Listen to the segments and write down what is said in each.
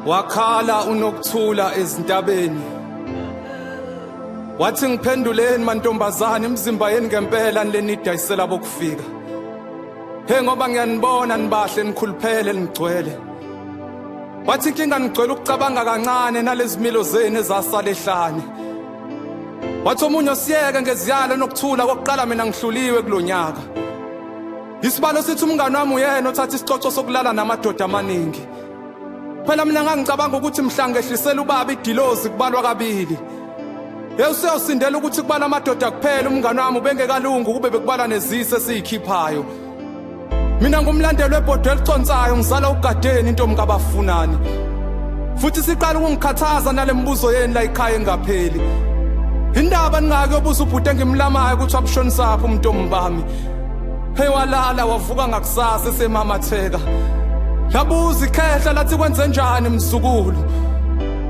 Wakhala uNokuthula ezintabeni, wathi ngiphenduleni mantombazane, imizimba yenu ngempela nilenidayisela bokufika. He, ngoba ngiyanibona nibahle, nikhuluphele, nigcwele. Wathi inkinga nigcwele ukucabanga kancane nalezimilo zenu ezasala ehlane. Wathi omunye osiyeke ngeziyalo nokuthula kokuqala, mina ngihluliwe kulonyaka. Isibalo sithi umngani wami uyena othatha isicoco sokulala namadoda amaningi. Phela mina ngangicabanga ukuthi mhla ngehlisela ubaba idilozi kubalwa kabili. Useyosindela ukuthi kubala amadoda kuphela, umngani wami ubengekalungu kube bekubala nezise esiyikhiphayo. Mina ngumlandeli webhodo eliconsayo, ngizala ugadeni intombi kabafunani. Futhi siqala ukungikhathaza nalembuzo yenu la ekhaya engapheli. Indaba ningake yobuza ubhuti engimlamayo ukuthi wabushonisaphi umntombi bami. Hey, walala wavuka ngakusasa esemamatheka. Labuza ikhehla lathi kwenze njani mzukulu?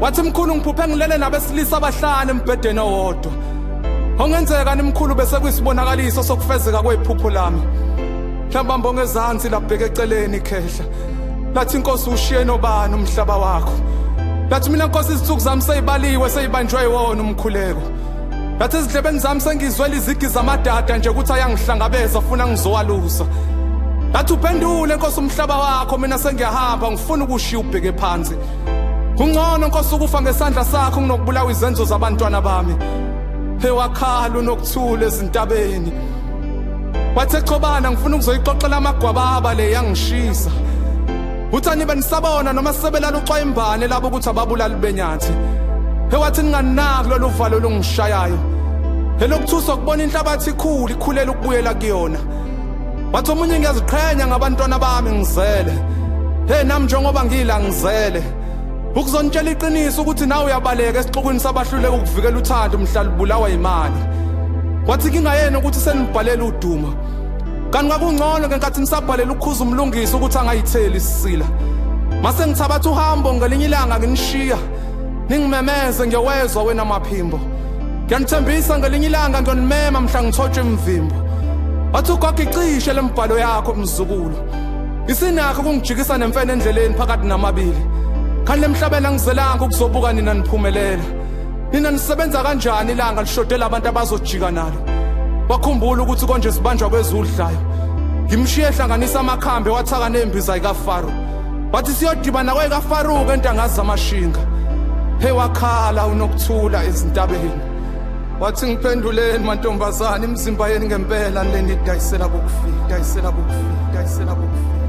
Wathi mkhulu ngiphuphe ngilele nabesilisa abahlanu embhedeni owodwa. Ongenzeka nimkhulu bese kuyisibonakaliso sokufezeka kwephupho lami. Mhlawumbe ngezansi labheka eceleni ikhehla. Lathi inkosi ushiye nobani umhlaba wakho? Lathi mina nkosi izinsuku zami seyibaliwe, seyibanjwe yiwona umkhuleko. Lathi ezindlebeni zami sengizwela izigi zamadada nje ukuthi ayangihlangabeza funa ngizowalusa. Lathi uphendule nkosi umhlaba wakho, mina sengiyahamba ngifuna ukushiya ubheke phansi. Kungcono nkosi ukufa ngesandla sakho kunokubulawa izenzo zabantwana bami. He, wakhala uNokuthula ezintabeni. Wathi echobana ngifuna ukuzoyixoxela amagwababa le yangishisa. Uthi anibe nisabona noma sebelala uxwayimbane labo ukuthi ababulali benyathi. He, wathi ninganaki lolu valo lungishayayo. Elokuthusa ukubona inhlabathi ikhulu ikhulela ukubuyela kuyona. Wathi omunye ngiyaziqhenya ngabantwana bami ngizele. Hey, nami njengoba ngila ngizele. Ukuzonitshela iqiniso ukuthi nawe uyabaleka esixukwini sabahluleka ukuvikela uthando mhla libulawa imali. Wathi kingayena ukuthi senibhalela uduma. Kanti kwakungcono ngenkathi nisabhalela ukukhuza umlungisi ukuthi angayitheli isisila. Mase ngithabatha uhambo ngelinye ilanga nginishiya. Ningimemeze ngiyowezwa wena maphimbo. Ngiyanithembisa ngelinye ilanga ngiyonimema mhla ngithotshwe imvimbo. Wathi ugogo icishe lembhalo yakho mzukulu. Isinakho ukungijikisa nemfene endleleni phakathi namabili. Kanti lemhlabeni angizelanga ukuzobuka nina niphumelela. Nina nisebenza kanjani ilanga lishodela abantu abazojika nalo. Wakhumbula ukuthi konje sibanjwa kwezudlayo. Ngimshiye ehlanganisa amakhambi wathaka nembiza ikaFaro. Wathi siyodibana kwekaFaruke entangazi zamashinga. Hey, wakhala uNokuthula ezintabeni. Wathi ngiphenduleni mantombazane, imizimba yenu ngempela nilenidayisela bokufika, dayisela bokufika, dayisela bokufika.